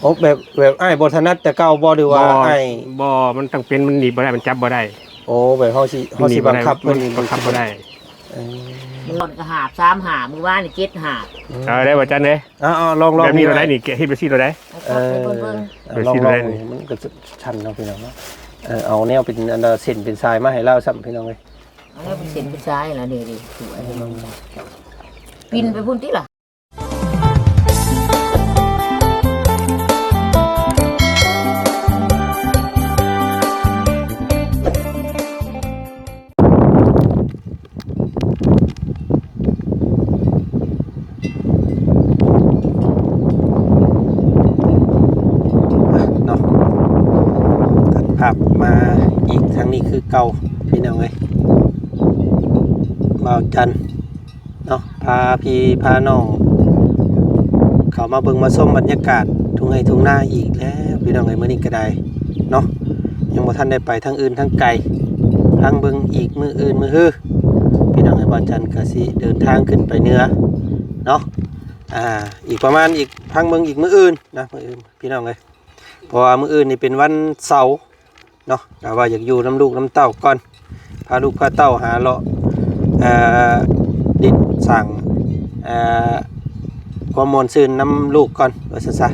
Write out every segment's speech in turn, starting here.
ໂອ້ ແບບ ແບບອ້າຍບໍ່ຖະໜັດແຕ່ເກົ່າບໍ່ ຫຼືວ່າອ້າຍ? ບໍ່ ມັນຕ້ອງເປັນ ມັນໜີບບໍ່ໄດ້ ມັນຈັບບໍ່ໄດ້. ໂອ້ ແບບເຮົາຊິ ເຮົາຊິບັງຄັບເພິ່ນ ມັນບັງຄັບບໍ່ໄດ້. ເອີ ມັນກໍຫາບ ສາມຫາບ ມື້ວານນີ້ ເຈັດຫາບ. ເອີ ໄດ້ບໍ່ຈັນເດ້? ເອົາໆ ລອງໆ ແບບນີ້ ນີ້ ໂລດໄດ໋ນີ້ ເຮັດແບບນີ້ໂລດໄດ໋. ເອີ ເອີ ລອງໆ ນີ້ ມັນກໍຊັນເນາະ ພີ່ນ້ອງເນາະ. ເອີ ເອົາແນວເປັນອັນເສັ້ນເປັນສາຍມາໃຫ້ລາວຊ້ຳ ພີ່ນ້ອງເອີຍ. ເອົາແນວເປັນເສັ້ນເປັນສາຍລະ ນີ້ໆ ສວຍ ປີນໄປພຸ້ນຕິລະ. ເນາະ ຕັດພາບມາອີກທາງນີ້ຄືເກົ່າ ພີ່ນ້ອງເອີຍ. ບ່າວຈັນ ເນາະ ພາພີ່ພານ້ອງເຂົ້າມາເບິ່ງມາຊົມບັນຍາກາດທົ່ງໄຮ່ທົ່ງນາອີກແລ້ວ ພີ່ນ້ອງເອີຍ. ມື້ນີ້ກໍໄດ້ເນາະ ຍັງບໍ່ທັນໄດ້ໄປທາງອື່ນທາງໄກ ພັງເບິ່ງອີກມື້ອື່ນມື້ຮື ພີ່ນ້ອງເອີຍ. ບ່າວຈັນກໍຊິເດີນທາງຂຶ້ນໄປເໜືອເນາະ ອ່າ ອີກປະມານ ອີກ ພັງເບິ່ງອີກມື້ອື່ນນະ ມື້ອື່ນ ພີ່ນ້ອງເອີຍ. ເພາະວ່າມື້ອື່ນນີ້ເປັນວັນເສົາ ເນາະ ກໍວ່າຢາກຢູ່ນຳລູກນຳເຕົ້າກ່ອນ ພາລູກພາເຕົ້າຫາເລາະ ເອີ ດິນສ້າງ ເອີ ຄວາມມ່ວນຊື່ນນຳລູກກ່ອນ ວ່າຊັ້ນຊະ.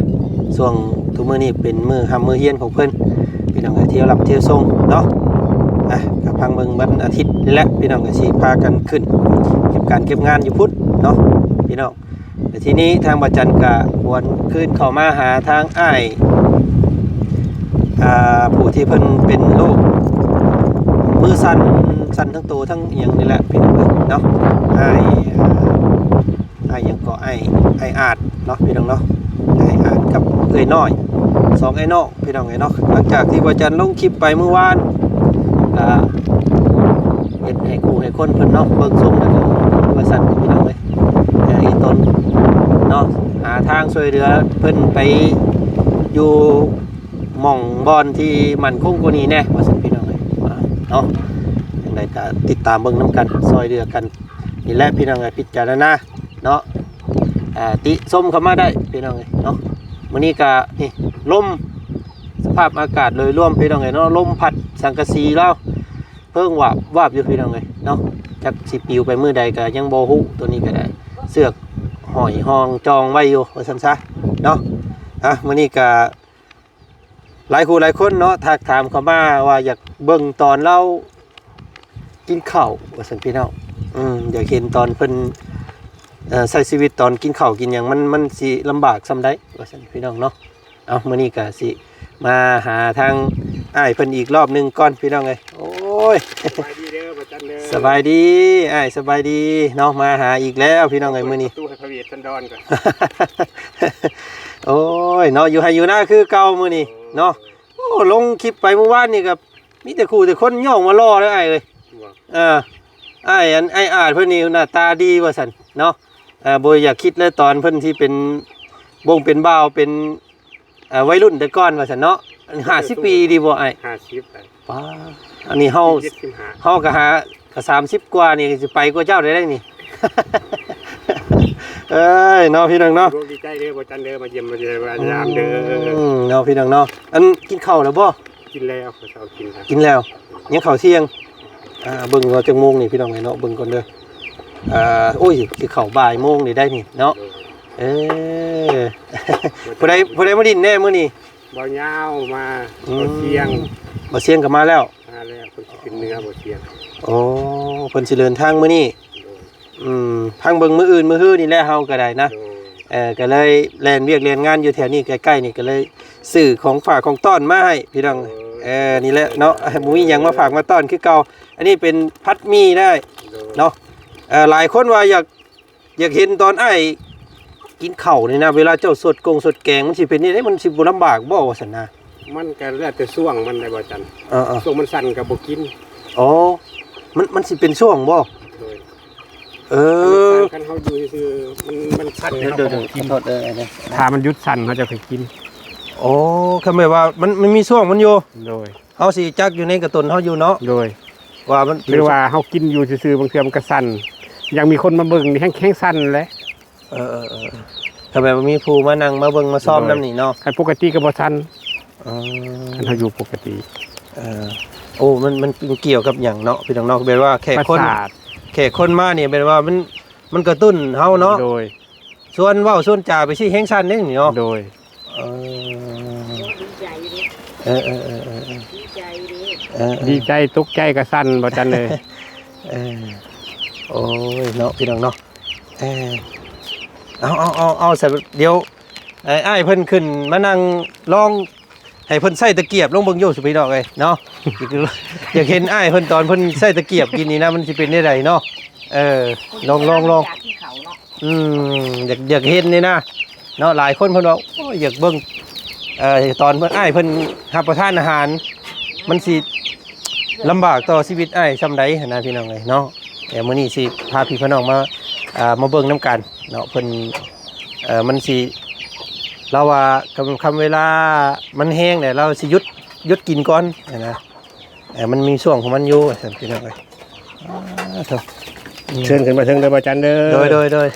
ຊ່ວງທຸກມື້ນີ້ເປັນມື້ຮ່ຳມື້ຮຽນຂອງເພິ່ນ ພີ່ນ້ອງເອີຍ ທ່ຽວຮັບທ່ຽວສົ່ງເນາະ. ອ່ະ ກໍພັງເບິ່ງວັນອາທິດນີ້ແຫຼະ ພີ່ນ້ອງເອີຍ ຊິພາກັນຂຶ້ນເກັບການເກັບງານຢູ່ພຸ້ນເນາະ ພີ່ນ້ອງ. ແລະ ທີນີ້ທາງບ່າວຈັນກະຫວນຄືນເຂົ້າມາຫາທາງອ້າຍ ອ່າ ຜູ້ທີ່ເພິ່ນເປັນໂລກມືສັ່ນ ສັ່ນທັງໂຕທັງອີ່ຫຍັງນີ້ແຫຼະ ພີ່ນ້ອງເອີຍເນາະ. ອ້າຍ ອ້າຍຫຍັງເກາະ ອ້າຍ ອ້າຍອາດເນາະ ພີ່ນ້ອງເນາະ ອ້າຍອາດກັບເອື້ອຍນ້ອຍ ສອງອ້າຍນ້ອງ ພີ່ນ້ອງເອີຍເນາະ. ຫຼັງຈາກທີ່ບ່າວຈັນລົງຄລິບໄປມື້ວານ ກະເຮັດໃຫ້ຄູ່ໃຫ້ຄົນເພິ່ນເນາະ ເບິ່ງຊົມກັນຢູ່ ວ່າຊັ້ນ ພີ່ນ້ອງເອີຍ. ເອີ ອີຕົນເນາະ ຫາທາງຊ່ວຍເຫຼືອເພິ່ນໄປຢູ່ໝ່ອງບ່ອນທີ່ໝັ້ນຄົງກວ່ານີ້ແດ່ ວ່າຊັ້ນ ພີ່ນ້ອງເອີຍເນາະ. ຈັ່ງໃດກໍຕິດຕາມເບິ່ງນຳກັນ ຊ່ອຍເຫຼືອກັນນີ້ແຫຼະ ພີ່ນ້ອງເອີຍ. ພິຈາລະນາເນາະ ອ່າ ຕິຊົມເຂົ້າມາໄດ້ ພີ່ນ້ອງເອີຍເນາະ. ມື້ນີ້ກໍນີ້ ລົມ ສະພາບອາກາດໂດຍລວມ ພີ່ນ້ອງເອີຍເນາະ ລົມພັດສັງກະສີລາວ ເພິ່ງວາບວາບຢູ່ ພີ່ນ້ອງເອີຍເນາະ. ຈັກຊິປິວໄປມື້ໃດກໍຍັງບໍ່ຮູ້ ໂຕນີ້ກໍໄດ້ ເຊືອກຫ້ອຍຫ້ອງຈອງໄວ້ຢູ່ ວ່າຊັ້ນຊະເນາະ. ອ່ະ ມື້ນີ້ກໍຫຼາຍຄູ່ຫຼາຍຄົນເນາະ ທັກຖາມເຂົ້າມາວ່າຢາກເບິ່ງຕອນລາວກິນເຂົ້າ ວ່າຊັ້ນ ພີ່ນ້ອງ. ອືມ ຢາກເຫັນຕອນເພິ່ນ ເອີ ໃຊ້ຊີວິດຕອນກິນເຂົ້າກິນຫຍັງ ມັນ ມັນຊິລຳບາກສ່ຳໃດ ວ່າຊັ້ນ ພີ່ນ້ອງເນາະ. ເອົາ ມື້ນີ້ກໍຊິມາຫາທາງອ້າຍເພິ່ນອີກລອບໜຶ່ງກ່ອນ ພີ່ນ້ອງເອີຍ. ໂອ້ຍ ສະບາຍດີເດີ ບ່າວຈັນເດີ. ສະບາຍດີອ້າຍ ສະບາຍດີເນາະ ມາຫາອີກແລ້ວ ພີ່ນ້ອງເອີຍ ມື້ນີ້. ເປີດປະຕູໃຫ້ພະເວດສັນດອນກ່ອນ. ໂອ້ຍເນາະ ຢູ່ໄຮ່ຢູ່ນາຄືເກົ່າມື້ນີ້ເນາະ. ໂອ້ ລົງຄລິບໄປມື້ວານນີ້ກໍມີແຕ່ຄູ່ແຕ່ຄົນຍ້ອງມາຫຼໍ່ເດີອ້າຍເອີຍ. ເອີ ອ້າຍ ອັນ ອ້າຍອາດເພິ່ນນີ້ໜ້າຕາດີວ່າຊັ້ນເນາະ. ເອີ ບໍ່ຢາກຄິດເລີຍ ຕອນເພິ່ນທີ່ເປັນບົ້ງເປັນບ່າວ ເປັນ ເອີ ໄວລຸ້ນແຕ່ກ່ອນວ່າຊັ້ນເນາະ. ອັນຫ້າສິບປີດີບໍ່ອ້າຍ? ຫ້າສິບ ປາ ອັນນີ້ເຮົາ ເຮົາກໍຫາ ກໍສາມສິບກວ່ານີ້ ກໍຊິໄປກວ່າເຈົ້າໄດ້ນີ້. ເອີຍເນາະ ພີ່ນ້ອງເນາະ. ດີໃຈເດີ ບໍ່ຈັນເດີ ມາຢ້ຽມມາຢາມເດີ. ອືມ ເນາະ ພີ່ນ້ອງເນາະ. ອັນ ກິນເຂົ້າແລ້ວບໍ່? ກິນແລ້ວ ເຊົ້າກິນແລ້ວ. ກິນແລ້ວ. ຍັງເຂົ້າທ່ຽງ. ອ່າ ເບິ່ງວ່າຈັກໂມງນີ້ ພີ່ນ້ອງເອີຍເນາະ ເບິ່ງກ່ອນເດີ. ອ່າ ໂອ້ຍ ຊິເຂົ້າບ່າຍໂມງນີ້ໄດ້ນີ້ເນາະ. ເອີ ຜູ້ໃດ ຜູ້ໃດມາຫຼິ້ນແດ່ມື້ນີ້? ບ່າວຍາວມາ. ອືມ ບ່າວຊຽງ. ບ່າວຊຽງກໍມາແລ້ວ? ມາແລ້ວ ເພິ່ນຊິຂຶ້ນເໜືອ ບ່າວຊຽງ. ໂອ້ ເພິ່ນຊິເດີນທາງມື້ນີ້. ອືມ ພັງເບິ່ງມື້ອື່ນມື້ຮືນີ້ແຫຼະ ເຮົາກໍໄດ້ນະ. ເອີ ກໍເລີຍແລ່ນວຽກແລ່ນງານຢູ່ແຖວນີ້ໃກ້ໆນີ້ ກໍເລີຍຊື້ຂອງຝາກຂອງຕ້ອນມາໃຫ້ພີ່ນ້ອງ. ເອີ ນີ້ແຫຼະເນາະ ບໍ່ມີຫຍັງມາຝາກມາຕ້ອນຄືເກົ່າ. ອັນນີ້ເປັນຜັດໝີ່ໄດ້ເນາະ. ເອີ ຫຼາຍຄົນວ່າຢາກ ຢາກເຫັນຕອນອ້າຍກິນເຂົ້ານີ້ນະ ເວລາເຈົ້າສົດກົງສົດແກງ ມັນຊິເປັນແນວໃດ? ມັນຊິບໍ່ລຳບາກບໍ່ ວ່າຊັ້ນນະ? ມັນກໍແລ້ວແຕ່ຊ່ວງມັນໄດ໋ ບ່າວຈັນ. ເອີໆ ຊ່ວງມັນສັ່ນກໍບໍ່ກິນ. ອໍ ມັນ ມັນຊິເປັນຊ່ວງບໍ່? ໂດຍ. ເອີ ຄັນເຮົາຢູ່ຊື່ໆ ມັນ ມັນສັ່ນ ເຮົາກໍບໍ່ກິນ. ຖ້າມັນຢຸດສັ່ນ ເຮົາຈະຄ່ອຍກິນ. ໂອ້ ຄັນແບບວ່າມັນ ມັນມີຊ່ວງມັນຢູ່. ໂດຍ. ເຮົາຊິຈັກຢູ່ໃນກະຕົນເຮົາຢູ່ເນາະ. ໂດຍ. ວ່າມັນ ຫຼືວ່າເຮົາກິນຢູ່ຊື່ໆ ບາງເທື່ອມັນກະສັ່ນ ຍັງມີຄົນມາເບິ່ງນີ້ແຮງ ແຮງສັ່ນແຫຼະ. ເອີໆ ກໍແບບວ່າມີຜູ້ມານັ່ງມາເບິ່ງມາຊອມນຳນີ້ເນາະ. ຄັນປົກກະຕິກໍບໍ່ສັ່ນ. ອໍ ຄັນເຮົາຢູ່ປົກກະຕິ. ເອີ ໂອ້ ມັນ ມັນ ມັນກ່ຽວກັບຫຍັງເນາະ ພີ່ນ້ອງເນາະ ແບບວ່າແຂກຄົນ ປະສາດ ແຂກຄົນມານີ້ ແບບວ່າມັນ ມັນກະຕຸ້ນເຮົາເນາະ. ໂດຍ. ຊວນເວົ້າຊວນຈາໄປຊີ້ແຮງສັ່ນເດ້ນີ້ເນາະ. ໂດຍ. ເອີ ດີໃຈເດ້. ເອີ ເອີ ເອີ ເອີ ດີໃຈເດ້. ເອີ ເອີ ດີໃຈຕົກໃຈກະສັ່ນບໍ່ຈັນເອີຍ. ເອີ ໂອ້ຍເນາະ ພີ່ນ້ອງເນາະ. ເອີ ເອົາ ເອົາ ເອົາ ເອົາ ສະ ດຽວ ໃຫ້ອ້າຍເພິ່ນຂຶ້ນມານັ່ງລອງ ໃຫ້ເພິ່ນໃຊ້ຕະກຽບລອງເບິ່ງຢູ່ ພີ່ນ້ອງເອີຍເນາະ. ຢາກ ຢາກເຫັນອ້າຍເພິ່ນຕອນເພິ່ນໃຊ້ຕະກຽບກິນນີ້ນະ ມັນຊິເປັນແນວໃດເນາະ. ເອີ ລອງ ລອງ ລອງ ຢາກກິນເຂົ້າເນາະ. ອືມ ຢາກ ຢາກເຫັນນີ້ນະເນາະ. ຫຼາຍຄົນເພິ່ນວ່າ ໂອ້ຍ ຢາກເບິ່ງ ເອີ ຕອນເພິ່ນ ອ້າຍເພິ່ນຮັບປະທານອາຫານ ມັນຊິລຳບາກຕໍ່ຊີວິດອ້າຍສ່ຳໃດຫັ້ນນະ ພີ່ນ້ອງເອີຍເນາະ. ດຽວມື້ນີ້ຊິພາພີ່ພານ້ອງມາ ອ່າ ມາເບິ່ງນຳກັນເນາະ. ເພິ່ນ ເອີ ມັນຊິ ລາວວ່າ ຄຳ ຄຳເວລາມັນແຮງແລ້ວ ລາວຊິຢຸດ ຢຸດກິນກ່ອນຫັ້ນນະ. ເອີ ມັນມີຊ່ວງຂອງມັນຢູ່ ວ່າຊັ້ນ ພີ່ນ້ອງເອີຍ. ອ້າໂທ້ ເຊີນຂຶ້ນມາເທິງເດີ ບໍ່ຈັນເດີ. ໂດຍ ໂດຍ ໂດຍ.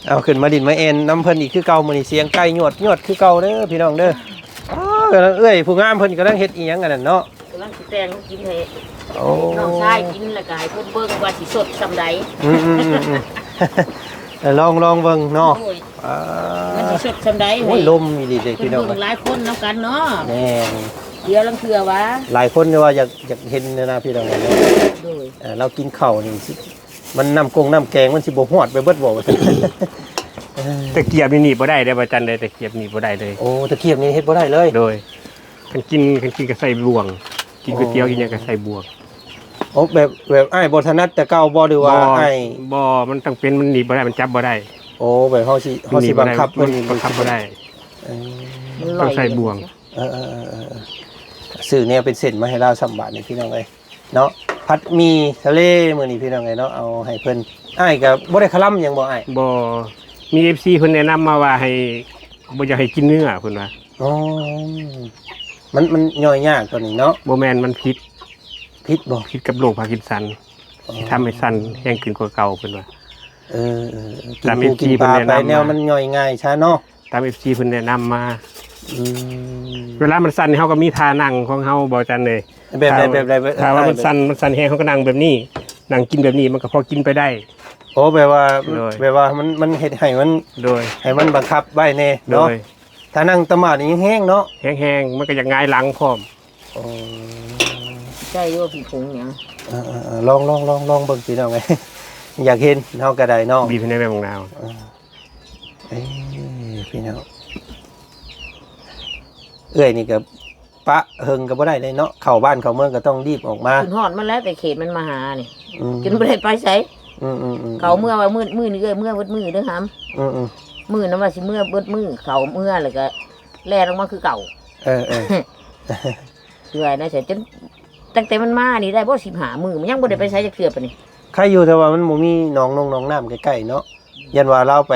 ເອົາ ຂຶ້ນມາຫຼິ້ນມາແອ່ນນຳເພິ່ນອີກຄືເກົ່າ. ມື້ນີ້ສຽງໄກ່ຍວດໆຄືເກົ່າເດີ ພີ່ນ້ອງເດີ. ອ້າ ກຳລັງ ເອື້ອຍຜູ້ງາມເພິ່ນກຳລັງເຮັດອີ່ຫຍັງອັນນັ້ນເນາະ. ກຳລັງຊິແຕ່ງກິນໃຫ້ ໂອ້ ນ້ອງຊາຍກິນ ແລ້ວກໍໃຫ້ເພິ່ນເບິ່ງວ່າຊິສົດສ່ຳໃດ. ອືມໆໆໆ ເອີ ລອງ ລອງເບິ່ງເນາະ. ໂດຍ. ອ່າ ມັນຊິສົດສ່ຳໃດ. ໂອ້ຍ ໃຫ້ ລົມອີ່ຫຼີເດ້ ເພິ່ນ ພີ່ນ້ອງ ເບິ່ງຫຼາຍຄົນນຳກັນເນາະ. ແມ່ນ. ດຽວລາງເທື່ອວ່າ ຫຼາຍຄົນວ່າຢາກ ຢາກເຫັນນະ ພີ່ນ້ອງເນາະ. ໂດຍ. ເອີ ລາວກິນເຂົ້ານີ້ ມັນນ້ຳກົງນ້ຳແກງມັນຊິບໍ່ຮອດໄປເບິດບໍ່ ວ່າຊັ້ນ. ເອີ ຕະກຽບນີ້ໜີບບໍ່ໄດ້ເດ້ ບໍ່ຈັນເດ້. ຕະກຽບໜີບບໍ່ໄດ້ເລີຍ. ໂອ້ ຕະກຽບນີ້ເຮັດບໍ່ໄດ້ເລີຍ. ໂດຍ. ຄັນກິນ ຄັນກິນກໍໃສ່ບ່ວງ ກິນ ອໍ ກ໋ວຍຕຽວກິນຫຍັງກໍໃສ່ບ່ວງ. ໂອ້ ແບບ ແບບອ້າຍບໍ່ຖະໜັດແຕ່ເກົ່າບໍ່ ຫຼືວ່າ ບໍ່ ອ້າຍ ບໍ່ ມັນຕ້ອງເປັນ ມັນໜີບບໍ່ໄດ້ ມັນຈັບບໍ່ໄດ້. ໂອ້ ແບບເຮົາຊິ ເຮົາຊິບັງຄັບເພິ່ນ ມັນບັງຄັບບໍ່ໄດ້. ເອີ ມັນຕ້ອງໃສ່ບ່ວງ. ເອີໆໆໆ ຊື້ແນວເປັນເສັ້ນມາໃຫ້ລາວຊ້ຳບາດນີ້ ພີ່ນ້ອງເອີຍເນາະ. ຜັດໝີ່ທະເລມື້ນີ້ ພີ່ນ້ອງເອີຍເນາະ ເອົາໃຫ້ເພິ່ນ. ອ້າຍກໍບໍ່ໄດ້ຄະລຳຫຍັງບໍ່ອ້າຍ? ບໍ່ ມີເອັຟຊີເພິ່ນແນະນຳມາວ່າໃຫ້ ບໍ່ຢາກໃຫ້ກິນເນື້ອ ເພິ່ນວ່າ. ອໍ ມັນ ມັນຍ່ອຍຍາກຕົວນີ້ເນາະ. ບໍ່ແມ່ນ ມັນຜິດ. ຜິດບໍ່? ຜິດກັບໂລກພາກິນສັນ. ອໍ ຊິທຳໃຫ້ສັ່ນແຮງຂຶ້ນກວ່າເກົ່າ ເພິ່ນວ່າ. ເອີໆໆ ກິນປູກິນປາໄປແນວມັນຍ່ອຍງ່າຍຊະເນາະ. ຕາມເອັຟຊີເພິ່ນແນະນຳມາ. ອືມ ເວລາມັນສັ່ນນີ້ ເຮົາກໍມີທ່ານັ່ງຂອງເຮົາ ບໍ່ຈັນເອີຍ. ແບບໃດ ແບບໃດ? ຖ້າວ່າມັນສັ່ນ ມັນສັ່ນແຮງ ເຮົາກໍນັ່ງແບບນີ້ ນັ່ງກິນແບບນີ້ ມັນກໍພໍກິນໄປໄດ້. ໂອ້ ແບບວ່າ ໂດຍ ແບບວ່າມັນ ມັນເຮັດໃຫ້ມັນ ໂດຍ ໃຫ້ມັນບັງຄັບໄວ້ແດ່ເນາະ. ໂດຍ. ຖ້ານັ່ງຕະໝາດນີ້ແຮງເນາະ. ແຮງໆ ມັນກໍຢາກຫງາຍຫຼັງພ້ອມ. ໂອ້ ໃສ່ຢູ່ ຜີຜົງຫຍັງ. ເອີໆໆ ລອງ ລອງ ລອງ ລອງເບິ່ງ ພີ່ນ້ອງເອີຍ. ຢາກເຫັນເຮົາກໍໄດ້ເນາະ. ບີບໃຫ້ແດ່ແມ່ບັກນາວ. ເອີ ເອີ ພີ່ນ້ອງ ເອື້ອຍນີ້ກໍປະເຫິງກໍບໍ່ໄດ້ເດ້ເນາະ. ເຂົ້າບ້ານເຂົ້າເມືອງກໍຕ້ອງລີບອອກມາ. ຂຶ້ນຮອດມັນແລ້ວ ແຕ່ເຂດມັນມາຫານີ້. ອືມ ຈົນບໍ່ໄດ້ໄປໃສ. ອືມໆໆ ເຂົາເມືອວ່າມື້ ມື້ນີ້ເອື້ອຍເມືອເບິດມື້ເດີຫຳ. ອືມໆ ມື້ນັ້ນວ່າຊິເມືອເບິດມື້ ເຂົາເມືອແລ້ວກໍແລ່ນອອກມາຄືເກົ່າ. ເອີໆ ເທື່ອນະ ເສຍຈົນ ຕັ້ງແຕ່ມັນມານີ້ໄດ້ບໍ່ສິບຫ້າມື້ ມັນຍັງບໍ່ໄດ້ໄປໃສຈັກເທື່ອປານນີ້. ໃຄຢູ່ ແຕ່ວ່າມັນບໍ່ມີໜອງນົງໜອງນ້ຳໃກ້ໆເນາະ. ຢ້ານວ່າລາວໄປ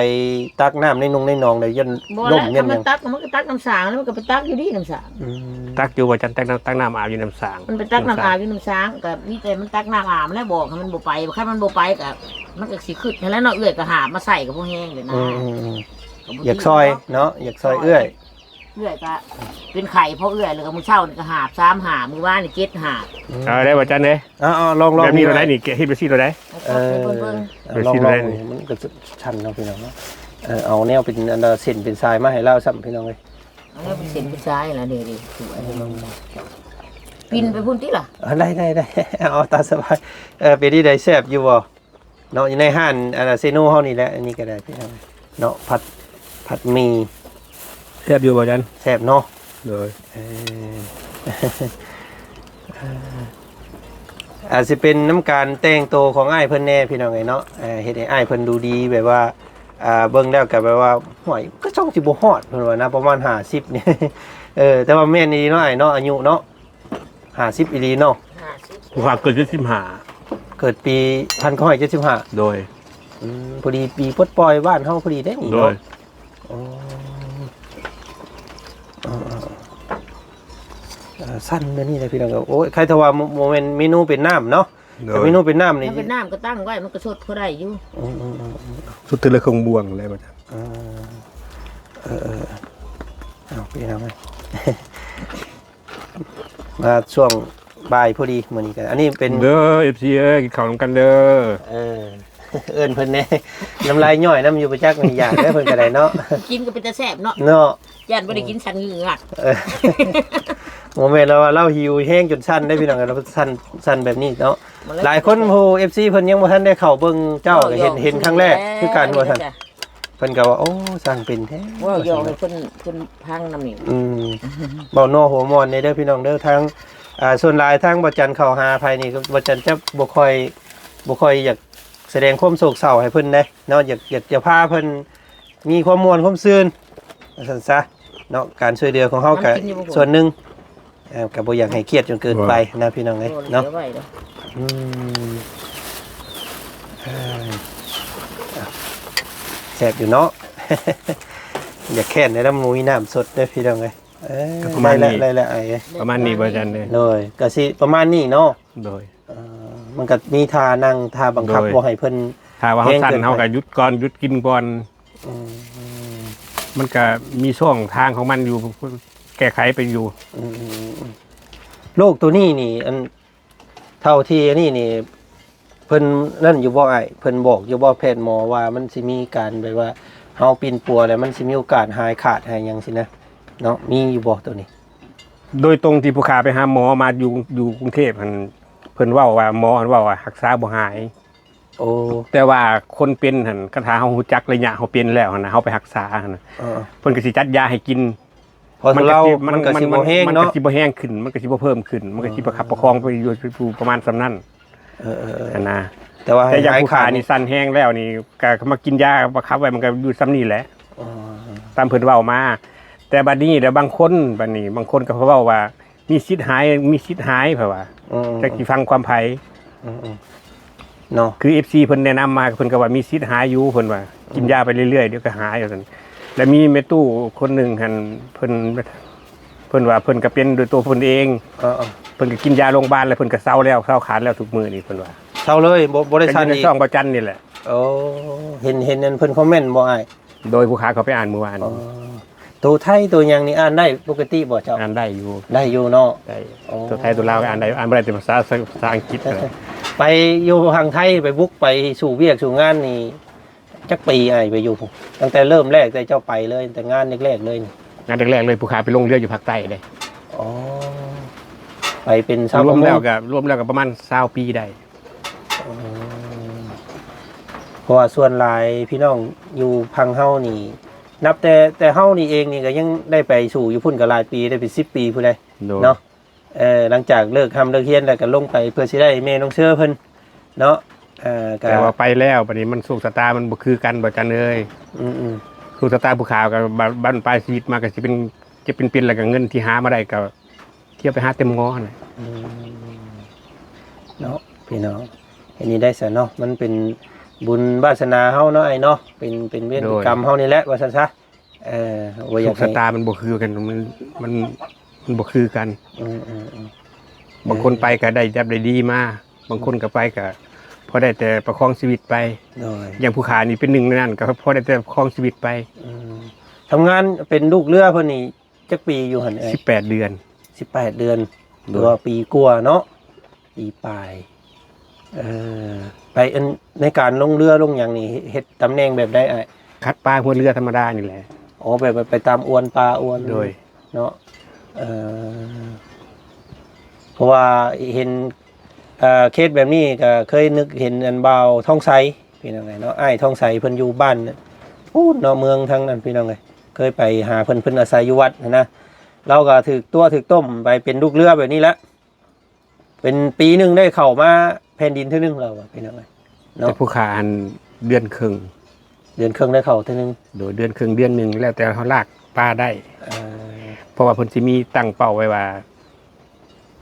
ຕັກນ້ຳໃນນົງໃນໜອງໄດ້ ຢ້ານ ບໍ່ ລົມ ລະ ຢ້ານຫຍັງ. ມັນຕັກ ມັນກໍຕັກນ້ຳສາງ ແລ້ວມັນກໍໄປຕັກຢູ່ນີ້ນ້ຳສາງ. ອືມ ຕັກຢູ່ວ່າຈັ່ງ ຕັກນ້ຳ ຕັກນ້ຳອາບຢູ່ນ້ຳສາງ. ມັນໄປຕັກນ້ຳອາບຢູ່ນ້ຳສາງ ກໍມີແຕ່ມັນຕັກນ້ຳອາບແລ້ວ ບອກໃຫ້ມັນບໍ່ໄປ. ຄັນມັນບໍ່ໄປກໍ ມັນກໍຊິຄຶດຫັ້ນແຫຼະເນາະ. ເອື້ອຍກໍຫາບມາໃສ່ກໍບໍ່ແຮງເລີຍນະ. ອືມໆໆ ຢາກຊ່ອຍເນາະ ຢາກຊ່ອຍເອື້ອຍ. ເອື້ອຍກໍເປັນໄຂ້ພໍເອື້ອຍ ແລ້ວກໍມື້ເຊົ້ານີ້ກໍຫາບສາມຫາບ ມື້ວານນີ້ເຈັດຫາບ. ອືມ ເອົາໄດ້ບໍ່ຈັນເດ້. ເອົາໆ ລອງໆ ແບບນີ້ ນີ້ ໂລດໄດ້ນີ້ ເຮັດແບບຊີ້ໂລດໄດ້. ເອີ ເອີ ລອງໆ ເບິ່ງ ເອີ ເບິ່ງ ລອງໆ ນີ້ ມັນກໍຊັນເນາະ ພີ່ນ້ອງເນາະ. ເອີ ເອົາແນວເປັນອັນເສັ້ນເປັນສາຍມາໃຫ້ລາວຊ້ຳ ພີ່ນ້ອງເອີຍ. ເອົາແນວເປັນເສັ້ນເປັນສາຍລະ ນີ້ໆ ສວຍ ອືມ ປິ່ນໄປພຸ້ນຕິລະ. ເອີ ໄດ້ໆໆ ເອົາຕາມສະບາຍ. ເອີ ເປັນທີ່ໃດ ແຊບຢູ່ບໍ່? ເນາະ ຢູ່ໃນຮ້ານ ອັນ ເຊໂນເຮົານີ້ແຫຼະ. ອັນນີ້ກໍໄດ້ ພີ່ນ້ອງເນາະ ຜັດ ຜັດໝີ່. ແຊບຢູ່ບໍ່ຈັນ? ແຊບເນາະ. ໂດຍ. ເອີ ອາດຊິເປັນນຳການແຕ່ງໂຕຂອງອ້າຍເພິ່ນແດ່ ພີ່ນ້ອງເອີຍເນາະ. ເຮັດໃຫ້ອ້າຍເພິ່ນດູດີ ແບບວ່າ ອ່າ ເບິ່ງແລ້ວກໍແບບວ່າ ຫ້ວຍ ກໍຊ່ອງຊິບໍ່ຮອດ ເພິ່ນວ່ານະ ປະມານຫ້າສິບນີ້. ເອີ ແຕ່ວ່າແມ່ນອີ່ຫຼີເນາະ ອ້າຍເນາະ ອາຍຸເນາະ. ຫ້າສິບອີ່ຫຼີເນາະ. ຜູ້ວ່າເກີດເຈັດສິບຫ້າ ເກີດປີພັນເກົ້າຮ້ອຍເຈັດສິບຫ້າ. ໂດຍ. ອືມ ພໍດີປີປົດປ່ອຍບ້ານເຮົາພໍດີເດ້ນີ້ເນາະ. ໂດຍ. ອໍ ເອີໆ ເອີ ສັ່ນແບບນີ້ແຫຼະ ພີ່ນ້ອງ. ໂອ້ຍ ໃຄແຕ່ວ່າບໍ່ ບໍ່ແມ່ນເມນູເປັນນ້ຳເນາະ. ໂດຍ. ແຕ່ເມນູເປັນນ້ຳນີ້ ເປັນນ້ຳກໍຕັ້ງໄວ້ ມັນກໍສົດພໍໄດ້ຢູ່. ອືມໆໆ ສຸດເທື່ອລະເຄິ່ງບ່ວງແລ້ວ ອືມ. ພີ່ນ້ອງເອີຍ ມາຊ່ວງບ່າຍພໍດີມື້ນີ້ກໍ ອັນນີ້ເປັນ ເດີ ເອັຟຊີ ເອີຍ ກິນເຂົ້ານຳກັນເດີ. ເອີ ເອີ້ນເພິ່ນແດ່ ນ້ຳລາຍຍ້ອຍນຳຢູ່ປະຈັກນີ້ ຢາກເດີເພິ່ນກໍໄດ້ເນາະ. ກິນກໍເປັນຕາແຊບເນາະ ເນາະ ຢ້ານບໍ່ໄດ້ກິນສັ່ນງືອງາກ. ເອີ ບໍ່ແມ່ນວ່າລາວຫິວແຮງຈົນສັ່ນເດ້ພີ່ນ້ອງ ລາວສັ່ນ ສັ່ນແບບນີ້ເນາະ. ຫຼາຍຄົນ ໂອ້ ເອັຟຊີ ເພິ່ນຍັງບໍ່ທັນໄດ້ເຂົ້າເບິ່ງເຈົ້າ ກໍເຫັນ ເຫັນຄັ້ງແລກຄືກັນວ່າຊັ້ນ. ເພິ່ນກໍວ່າ ໂອ້ ຊ່າງເປັນແທ້ ເວົ້າຢອກໃຫ້ເພິ່ນ ເພິ່ນຟັງນຳນີ້. ອືມ ເວົ້ານົວຫົວມ່ວນແດ່ເດີພີ່ນ້ອງເດີ. ທາງ ອ່າ ສ່ວນຫຼາຍທາງບໍ່ຈັນເຂົ້າຫາໃຜນີ້ ກໍບໍ່ຈັນຈະບໍ່ຄ່ອຍ ບໍ່ຄ່ອຍຢາກສະແດງຄວາມໂສກເສົ້າໃຫ້ເພິ່ນເດ້ເນາະ ຢາກ ຢາກຈະພາເພິ່ນມີຄວາມມ່ວນຄວາມຊື່ນວ່າຊັ້ນຊະເນາະ. ການຊ່ວຍເຫຼືອຂອງເຮົາກໍສ່ວນໜຶ່ງ ເອີ ກໍບໍ່ຢາກໃຫ້ຄຽດຈົນເກີນໄປນະພີ່ນ້ອງເອີຍເນາະ. ອືມ ເອີ ແຊບຢູ່ເນາະ ຢາກແຄ້ນແດ່ນຳ ບໍ່ມີນ້ຳສົດເດີພີ່ນ້ອງເອີຍ. ເອີ ກໍປະມານນີ້ ໄດ້ແລ້ວ ໄດ້ແລ້ວ ປະມານນີ້ບໍ່ຈັນເອີຍ. ໂດຍ ກໍຊິປະມານນີ້ເນາະ. ໂດຍ ເອີ ມັນກໍມີທ່ານັ່ງ ທ່າບັງຄັບ ໂດຍ ບໍ່ໃຫ້ເພິ່ນ ຖ້າວ່າເຮົາສັ່ນ ແຮງເກີນໄປ ເຮົາກໍຢຸດກ່ອນ ຢຸດກິນກ່ອນ. ອືມ ມັນກໍມີຊ່ອງທາງຂອງມັນຢູ່ ແກ້ໄຂໄປຢູ່. ອືມ ໂລກໂຕນີ້ນີ້ ອັນ ເທົ່າທີ່ອັນນີ້ນີ້ ເພິ່ນນັ້ນຢູ່ບໍ່ອ້າຍ ເພິ່ນບອກຢູ່ບໍ່ແພດໝໍວ່າມັນຊິມີການແບບວ່າ ເຮົາປິ່ນປົວແລ້ວມັນຊິມີໂອກາດຫາຍຂາດຫາຍຫຍັງຊີ້ນະເນາະ ມີຢູ່ບໍ່ໂຕນີ້? ໂດຍຕົງທີ່ຜູ້ຂ້າໄປຫາໝໍມາຢູ່ ຢູ່ກຸງເທບຫັ້ນ ເພິ່ນເວົ້າວ່າ ໝໍຫັ້ນເວົ້າວ່າຮັກສາບໍ່ຫາຍ. ໂອ້ ແຕ່ວ່າຄົນເປັນຫັ້ນ ຄັນຖ້າເຮົາຮູ້ຈັກໄລຍະເຮົາເປັນແລ້ວຫັ້ນນະ ເຮົາໄປຮັກສາຫັ້ນນະ ເອີ ເພິ່ນກໍຊິຈັດຢາໃຫ້ກິນ. ເພາະ ມັນກໍ ລາວ ຊິ ມັນ ມັນກໍຊິບໍ່ແຮງເນາະ ມັນກໍຊິບໍ່ແຮງຂຶ້ນ ມັນກໍຊິບໍ່ເພີ່ມຂຶ້ນ ມັນກໍຊິປະຄັບປະຄອງໄປຢູ່ ຢູ່ປະມານສ່ຳນັ້ນ. ເອີໆ ຫັ້ນນະ ແຕ່ວ່າ ແຕ່ຢ່າງຜູ້ຂ້ານີ້ສັ່ນແຮງແລ້ວນີ້ ກໍມາກິນຢາປະຄັບໄວ້ ມັນກໍຢູ່ສ່ຳນີ້ແຫຼະ. ອໍ ຕາມເພິ່ນເວົ້າມາ. ແຕ່ບັດນີ້ແລ້ວບາງຄົນ ບັດນີ້ບາງຄົນກໍເວົ້າວ່າ ມີສິດຫາຍ ມີສິດຫາຍ ເພິ່ນວ່າ ອືມ ຈັກຊິຟັງຄວາມໃຜ ອືມໆ ເນາະ. ຄື ເອັຟຊີ ເພິ່ນແນະນຳມາ ເພິ່ນກໍວ່າມີສິດຫາຍຢູ່ ເພິ່ນວ່າ ອືມ ກິນຢາໄປເລື້ອຍໆ ດຽວກໍຫາຍ ວ່າຊັ້ນ. ແລ້ວມີແມ່ຕູ້ຄົນໜຶ່ງຫັ້ນ ເພິ່ນ ເພິ່ນວ່າເພິ່ນກໍເປັນໂດຍຕົວເພິ່ນເອງ ເອີໆ ເພິ່ນກໍກິນຢາໂລງບານ ແລ້ວເພິ່ນກໍເຊົາແລ້ວ ເຊົາຂາດແລ້ວທຸກມື້ນີ້ ເພິ່ນວ່າ ເຊົາເລີຍ ບໍ່ ບໍ່ໄດ້ ກໍຢູ່ໃນຊ່ອງບໍ່ຈັນນີ້ແຫຼະ. ໂອ້ ເຫັນ ເຫັນອັນເພິ່ນຄອມເມັນບໍ່ອ້າຍ? ໂດຍ ຜູ້ຂ້າເຂົ້າໄປອ່ານມື້ວານ. ອໍ ໂຕໄທໂຕຫຍັງນີ້ອ່ານໄດ້ປົກກະຕິບໍ່ເຈົ້າ? ອ່ານໄດ້ຢູ່ ໄດ້ຢູ່ເນາະ. ໄດ້ ໂອ້ ໂຕໄທໂຕລາວກໍອ່ານໄດ້ ອ່ານບໍ່ໄດ້ແຕ່ພາສາ ພາສາອັງກິດ. ໄປຢູ່ທາງໄທ ໄປບຸກໄປສູ່ວຽກສູ່ງານນີ້ ຈັກປີອ້າຍໄປຢູ່ພຸ້ນ? ຕັ້ງແຕ່ເລີ່ມແລກ ແຕ່ເຈົ້າໄປເລີຍ ແຕ່ງານແລກໆເລີຍນີ້. ງານແລກໆເລີຍ ຜູ້ຂ້າໄປລົງເຮືອຢູ່ພາກໃຕ້ເດ້. ອໍ ໄປເປັນຊາວປະມົງ ລວມແລ້ວກໍ ລວມແລ້ວກໍປະມານຊາວປີໄດ້. ອໍ ເພາະວ່າສ່ວນຫຼາຍພີ່ນ້ອງຢູ່ຝັ່ງເຮົານີ້ ນັບແຕ່ ແຕ່ເຮົານີ້ເອງນີ້ກໍຍັງໄດ້ໄປສູ່ຢູ່ພຸ້ນກໍຫຼາຍປີ ໄດ້ເປັນສິບປີພຸ້ນເດ້. ໂດຍ ເນາະ. ເອີ ຫຼັງຈາກເລີກຮ່ຳເລີກຮຽນແລ້ວກໍລົງໄປເພື່ອຊິໄດ້ແມ່ນ້ອງເຊີເພິ່ນເນາະ. ເອີ ກໍ ແຕ່ວ່າໄປແລ້ວ ບັດນີ້ມັນໂຊກຊະຕາມັນບໍ່ຄືກັນ ບໍ່ຈັນເອີຍ. ອືມໆ ໂຊກຊະຕາຜູ້ຂ້າກໍບັ້ນປາຍຊີວິດມາກໍຊິເປັນ ຈະເປັນໆ ແລ້ວກໍເງິນທີ່ຫາມາໄດ້ກໍ ທ່ຽວໄປຫາແຕ່ໝໍຫັ້ນແຫຼະ. ອືມ ເນາະ ພີ່ນ້ອງ ເຮັດນີ້ໄດ້ຊະເນາະ ມັນເປັນບຸນວາສະໜາເຮົາເນາະ ອ້າຍເນາະ ເປັນ ເປັນເວນເປັນກຳເຮົານີ້ແຫຼະ ວ່າຊັ້ນຊະ. ເອີ ບໍ່ຢາກໃຫ້ ໂຊກຊະຕາມັນບໍ່ຄືກັນ ມັນ ມັນ ມັນບໍ່ຄືກັນ. ອືມໆໆ ບາງຄົນໄປກໍໄດ້ດິບໄດ້ດີມາ ບາງຄົນກໍໄປກໍພໍໄດ້ແຕ່ປະຄອງຊີວິດໄປ. ໂດຍ ຢ່າງຜູ້ຂ້ານີ້ເປັນໜຶ່ງໃນນັ້ນ ກໍພໍໄດ້ແຕ່ປະຄອງຊີວິດໄປ. ອືມ ທຳງານເປັນລູກເຮືອເພິ່ນນີ້ ຈັກປີຢູ່ຫັ້ນເອີຍ? ສິບແປດເດືອນ. ສິບແປດເດືອນ ໂດຍ ຫຼືວ່າປີກວ່າເນາະ ປີປາຍ. ເອີ ໄປອັນ ໃນການລົງເຮືອລົງຫຍັງນີ້ ເຮັດຕຳແໜ່ງແບບໃດອ້າຍ? ຂັດປາຫົວເຮືອທຳມະດານີ້ແຫຼະ. ອໍ ແບບ ແບບໄປຕາມອວນປາອວນ ໂດຍ ເນາະ. ເອີ ເພາະວ່າເຫັນ ເອີ ເຄສແບບນີ້ກໍເຄີຍນຶກເຫັນອັນບ່າວທອງໄຊ ພີ່ນ້ອງເອີຍເນາະ ອ້າຍທອງໄຊ ເພິ່ນຢູ່ບ້ານພຸ້ນເນາະ ເມືອງທາງນັ້ນ ພີ່ນ້ອງເອີຍ. ເຄີຍໄປຫາເພິ່ນ ເພິ່ນອາໄສຢູ່ວັດຫັ້ນນະ ລາວກໍຖືກຕົວະຖືກຕົ້ມໄປເປັນລູກເຮືອແບບນີ້ແຫຼະ ເປັນປີໜຶ່ງໄດ້ເຂົ້າມາແຜ່ນດິນເທື່ອໜຶ່ງ ລາວວ່າ ພີ່ນ້ອງເອີຍເນາະ. ແຕ່ຜູ້ຂ້າຫັ້ນເດືອນເຄິ່ງ ເດືອນເຄິ່ງໄດ້ເຂົ້າເທື່ອໜຶ່ງ. ໂດຍ ເດືອນເຄິ່ງເດືອນໜຶ່ງ ແລ້ວແຕ່ເຮົາລາກປາໄດ້. ເອີ ເພາະວ່າເພິ່ນຊິມີຕັ້ງເປົ້າໄວ້ວ່າ